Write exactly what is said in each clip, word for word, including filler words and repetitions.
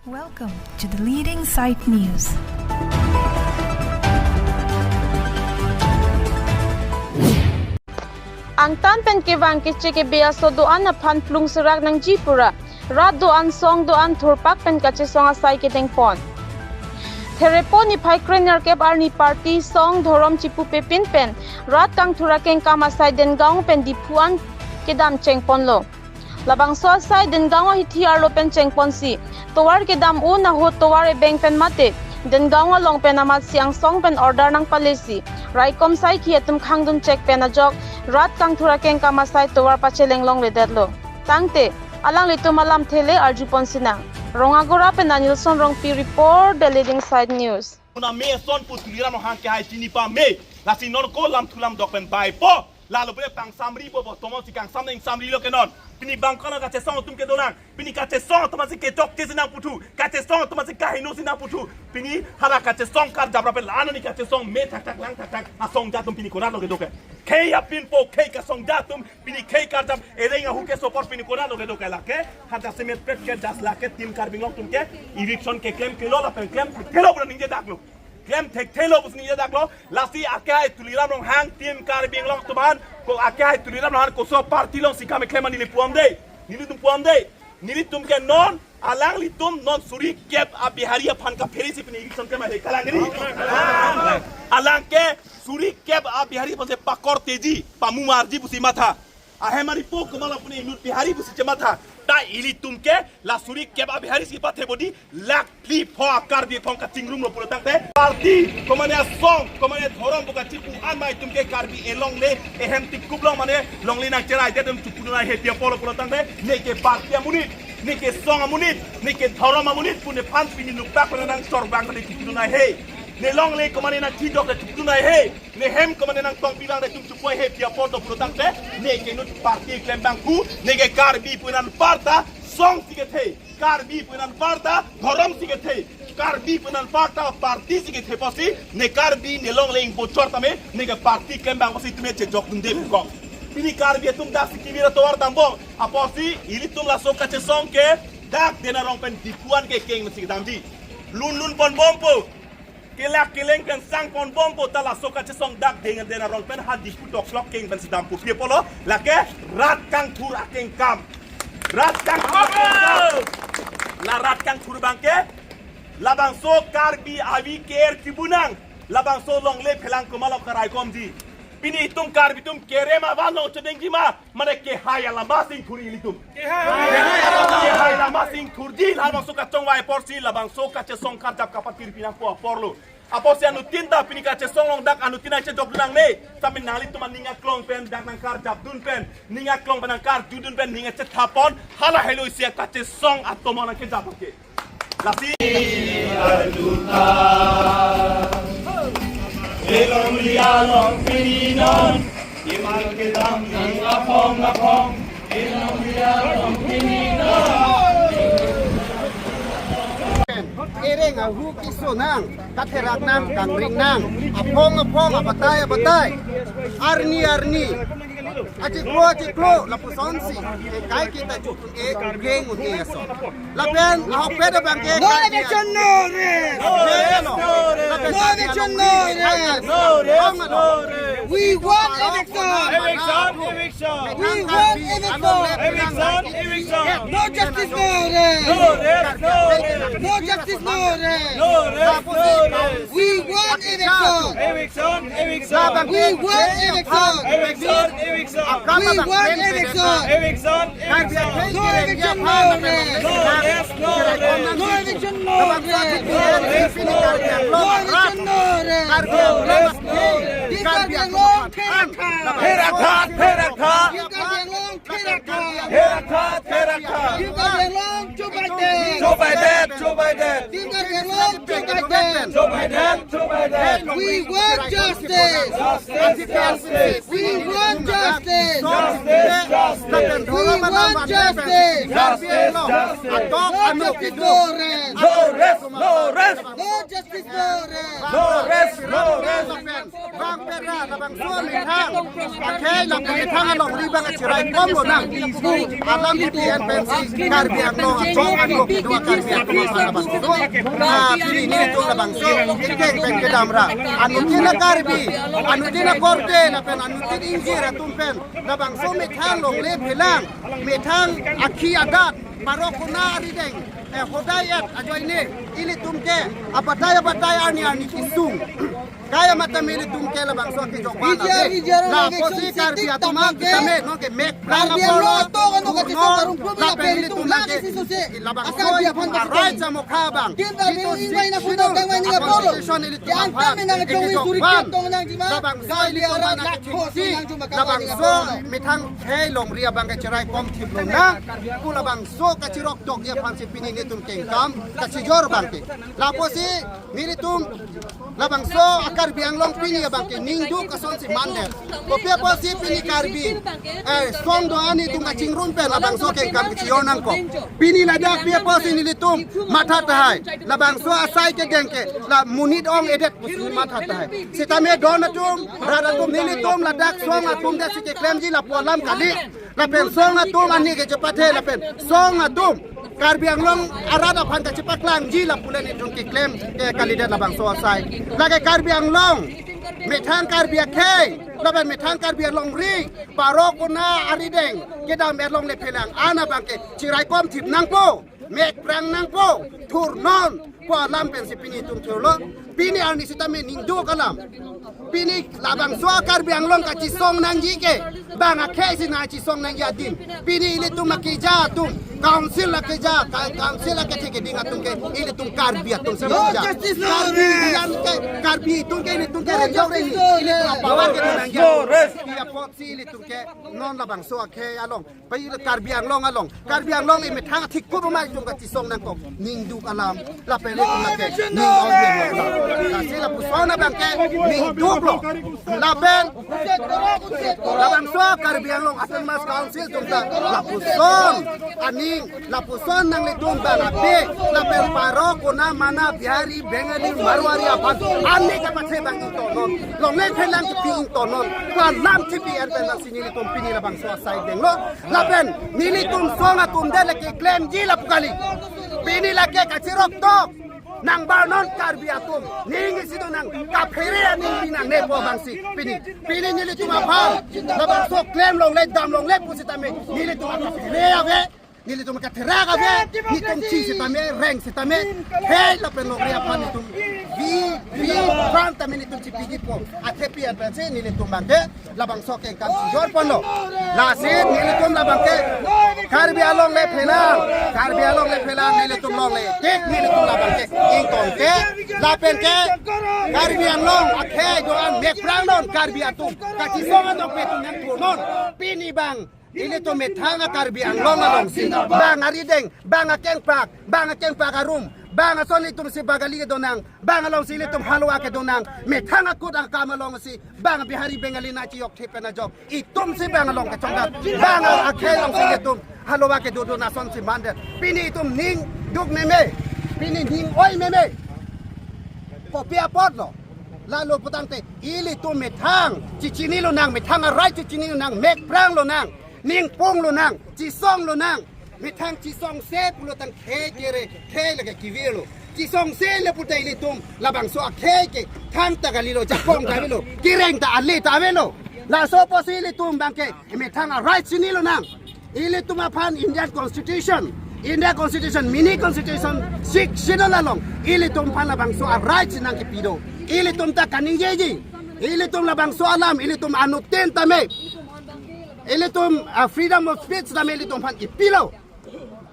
Welcome to the leading site news. Angtan pen kevang keche kebe aso do-an aphan plung serak nangji pura rat do-an song do-an thurpak pen kachesong asai kedengpon. Therepo niphai kre nerkep arni party song dhorom chipupepin pen rat kangthur akengkam asai Dengaon pen Diphu an kedam chengponlo. Labangso asai Dengaon ahithi arlo pen chengponsi tovar kedam un ahut tovar ebeng pen mate Dengaon along pen amatsi angsong pen order nangpalesi raikom saikhi atum khangdun chek pen ajok rat kangthur akengkam asai tovar pacheleng longledetlo. Tangte alanglitum alamthe le arjupon sinang. Rongagora pen Anilson Rongpi report, The Leading Site News. Puna me son pu Tuliram Ronghang kehai chini pame. Lasi non ko lamthu lamdok pen baipo. Lalo pune pangsamri po po, tomon si kangsamne ingsamrilo ke non. Pini bangkona kachesong atum kedolang. Pini kachesong atum si kechokche si nangputhu. Kachesong atum si kaheno si nangputhu. Pini hala kachesong karjap rape la-an arni kachesong me thakthak lang thakthak asong atum pini konatlo kedo ke. Khei apin po khei kasong atum pini khei karjap ereng ahu ke sopor pini konatlo kedo ke lake. Hadak semet pet ke das lake Team Karbi Anglong atum ke eviction keklem kelo lapen klem thelo pura ningjedaklo. Klem thekthelo pusi ningjedaklo. Lasi akehai Tuliram Ronghang Team Karbi Anglong atum aphan, ko akehai Tuliram Ronghang koso party alongsi kam keklem ma neli pu-an dei. Nelitum pu-an dei. Nelitum ke non alanglitum non suri kep a-Bihari aphan kapherisi pini eviction keklem ma dei, kalang giri. Alang ke suri kep a-Bihari aphansi pakorteji, pamumarji pusi matha. Ahem ari po komat apuni inut Bihari pusi chematha. Ta ilitum ke la suri kep a-Bihari si pathe bodi lakh phli pho a-Karbi aphong kachingrumlo pulo tangte. Party, komane asong, komane dhorom pu kachipu an ma itum ke Karbi elongle, ehem tikup long mane longle nangcherai atum chupudun ai he pi apotlo pulo tangte. Neke party amonit, neke song amonit, neke dhorom amonit pu nephan pini luktak pen nangchorbang kali chupudun ai he. Ne longle komane nangchijok le chupudun ai he. Ne hem komane nangtongpi abang de tum chupo he pi apotlo pulo tangte, neke inut party klem abang pu, neke Karbi pu-an anparta song si kethe, Karbi pu-an anparta dhorom si kethe, Karbi pu-an anparta party si kethe pusi, ne Karbi ne longle ingbochor tame, neke party klem abang pusi itum chejokdunde pu kok. Pini Karbi atum dak si kevir atovar dambom, apotsi ilitum laso kachesong ke dak Den Arong pen Diphu an kekeng si kedamji. Lun lun ponbompo. Kelak keleng pen sangponbompo ta laso kachesong dak Den, Den Arong pen ha Diphu doklok keng pensi dampo pi apotlo lake rat kangthur akengkam. Rat kangthur akengkam. La rat kangthur abang ke labangso Karbi avi ker kibunang, labangso longle phelang komatlo karaikomji. Pini itum Karbi atum kerem avan along chedengji ma, mane kehai alama singthur ilitum. Kehai alama singthurji, labangso kachongvai apotsi, labangso kachesong karjap kapatir pinang po aporlo. Apotsi anuttin ta pini kachesong along dak anuttin ai chejokdun nangne. Samin nanglitum aning aklong pen dak nangkarjapdun pen, ning aklong pen nangkarjudun pen, ning achethapon, hala helo isi kachesong atomon nangkejap ke. Lasi. Elong lialong pininon, imal kedam ni apong apong. Elong lialong pininon. Ereng ahu kesonang, katherak nang, kangring nang, apong apong, abatai abatai, arni arni, achiklo achiklo lapusonsi kekai kita chuk e keng un-e ason. Lapen ahokpet abang ke no eviction, no rest. No rest, no rest. No eviction, no rest. No rest, no rest. We want eviction. Eviction, eviction. We want eviction. Eviction, eviction. No justice, no rest. No rest, no rest. No justice, no rest. No rest, no rest. We want eviction. Eviction, eviction. We want eviction. Eviction, eviction. We want eviction. Eviction, eviction. No eviction, no rest. No rest, no rest. No eviction, no rest. No rest, no rest. No eviction, no rest. No rest, no rest. Team Karbi Anglong, therak tha. Therak tha, therak tha. Team Karbi Anglong, therak tha. Therak tha, therak tha. Team Karbi Anglong, chubai det. Chubai det, chubai det. Team Karbi Anglong, chubai det. Chubai det, chubai det. We want justice. We want justice. We want justice. No justice, no rest. No rest, no rest. No justice, no rest. No rest, no rest. Bang pera labangso methang akhei lapen methang alongri abang kachirai kom lonang. Alam T V N pensi Karbi Anglong achok anglok kedua Karbi atum aphan labangso. Ah, pini nelitum labangso keng pen kedam ra. Anuttin a-Karbi, anuttin akorte lapen anuttin ingjir atum pen labangso methang longle phelang, methang akhi adat, parok kona arideng, eh, hodai et ajoine ilitum ke abatai abatai arni arni kesung. Kaya mata ilitum ke labangso kejok van ave. Lapusi Karbi atum akitame non ke mek plang apor lo. Lapen ilitum ke labangso arai chamokha abang. Ilitum aphan kejok van. Labangso ilitum aphan kejok van. Labangso methang akhei longri abang kachirai kom thip lonang. Pu labangso kachirok tokji aphansi pini nelitum kengkam kachijor abang ke. Lapusi nelitum labangso a-Karbi Anglong pini abang ke ningduk asonsi mandet. Kopi apotsi pini Karbi, eh, song do-an itum kachingrum pen labangso kengkam kachijor nangkok. Pini ladak pi apotsi nelitum matha tahai. Labangso asai kedeng ke la monit ong-edet pusi matha tahai. Sitame don atum, rat atum, nelitum ladak song atum det si keklemji lapu alam kali. Lapen song atum ani kechepathe lapen song atum Karbi Anglong arat aphan kachepaklangji lapu le nelitum keklem ke kalidet labangso asai. Lake Karbi Anglong, methang Karbi akhei lapen methang Karbi alongri, parok kona arideng kedam et longle phelang an abang ke chirai kom thip nangpo, mek plang nangpo, thurnon pu alam pensi pini itum thurlo. Pini arni sitame ningduk alam. Pini labangso Karbi Anglong kachisong nangji ke bang akhei si nangchisong nangji adim. Pini ilitum akeja atum, council akeja, ka-, council akethe keding atum ke ilitum Karbi atum si keja. Karbi yan ke, Karbi atum ke ilitum ke rejau reni, ilitum apawan ke nangji. Pi apotsi ilitum ke non labangso akhei along, pai Karbi Anglong along, Karbi Anglong emethang athik kup ma itum kachisong nangkok, ningduk alam, lapen ilitum lake ning ong alam. Lasi lapuson abang ke ningduk lo. Lapen labangso Karbi Anglong Autonomous Council atum ta lapuson aning, lapuson nanglitum bang abe, lapen parok kona mana Bihari, Bengali, Marwari aphan ani kapathe bang ingtonnon, longle phelang kepi ingtonnon, kalam T V N pen bang si nelitum pini labangso asai denglo. Lapen nelitum song atum det lake klemji lapu kali. Pini lake kachirok tok nang barnon Karbi atum. Ning isi donang, kaphere aning pi nangnepo bangsi. Pini, pini nelitum aphan labangso klem longle dam longle pusitame nelitum kaphere ave, nelitum katherak ave, nelitum chi sitame, reng sitame, khei lapen longri aphan nelitum vi, vi pran tame nelitum chipiji po. Athepi aphansi nelitum bang ke labangso kengkam chijor ponlo. Lasi nelitum labang ke Karbi alongle phelang, Karbi alongle phelang nelitum longle tik nelitum labang ke ingtonke, lapen ke Karbi Anglong akhei do-an mek prangnon Karbi atum, kachisong anok pe atum nangthurnon. Pini bang ilitum methang a-Karbi Anglong alongsi bang arideng, bang akengpak, bang akengpak arum, bang ason ilitum si Bagali kedonang, bang alongsi ilitum haluwa kedonang, methang akut akam alongsi bang Bihari Bengali nangchiyok thip pen ajok itum si bang along kachongkak, bang akhei alongsi ilitum haluwa kedo do-an asonsi mandet. Pini itum ningduk meme, pini ning oi meme. Kopi apotlo? Lalo putangte ilitum methang chichini lonang, methang arai chichini lonang, mek prang lonang, ning pung lonang, chisong lonang. Methang chisongse pulo tang khei kere, khei lake kevir lo. Chisongse le puta ilitum labangso akhei ke thangta kalilo, jakong ta avelo, kereng ta ale ta avelo. Laso apotsi ilitum bang ke methang arai chini lonang. Ilitum aphan Indian Constitution, India Constitution, Mini Constitution, Sixth Schedule along ilitum aphan labangso arai chinang kepi do. Ilitum ta kaningjeji. Ilitum labangso alam, ilitum anuttin tame, ilitum, ah, freedom of speech tame ilitum aphan kepilo.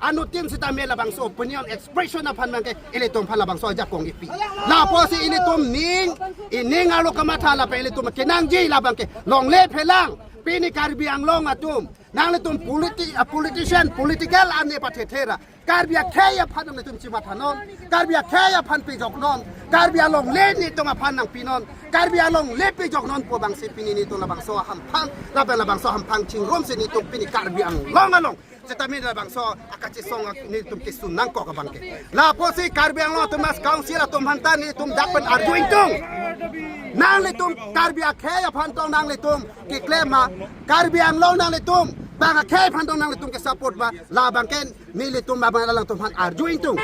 Anuttin sitame labangso opinion expression aphan abangke ilitum aphan labangso ajakong ipi. Lapusi ilitum ning, ining arlo kamatha lapen ilitum kenangji labangke longle phelang, pini Karbi Anglong atum, nanglitum politi-, ah, politician, political ane pathethe ra, Karbi akhei aphan nanglitum chimathanon, Karbi akhei aphan pejoknon, Karbi alongle netum aphan nangpinon, Karbi alongle pejoknon pu abangsi pini netum labangso ahamphang, lapen labangso ahamphang chingrumsi netum pini Karbi Anglong along sitame labangso akachesong netum kesun nangkok abangke. Lapusi Karbi Anglong Autonomous Council atum aphanta netum dak pen arju ingtung. Nanglitum Karbi akhei aphan tong nanglitum keklem ma, Karbi Anglong nanglitum bang akhei aphan tong nanglitum kesupport ma, labangke nelitum abang alangtum aphan arju ingtung.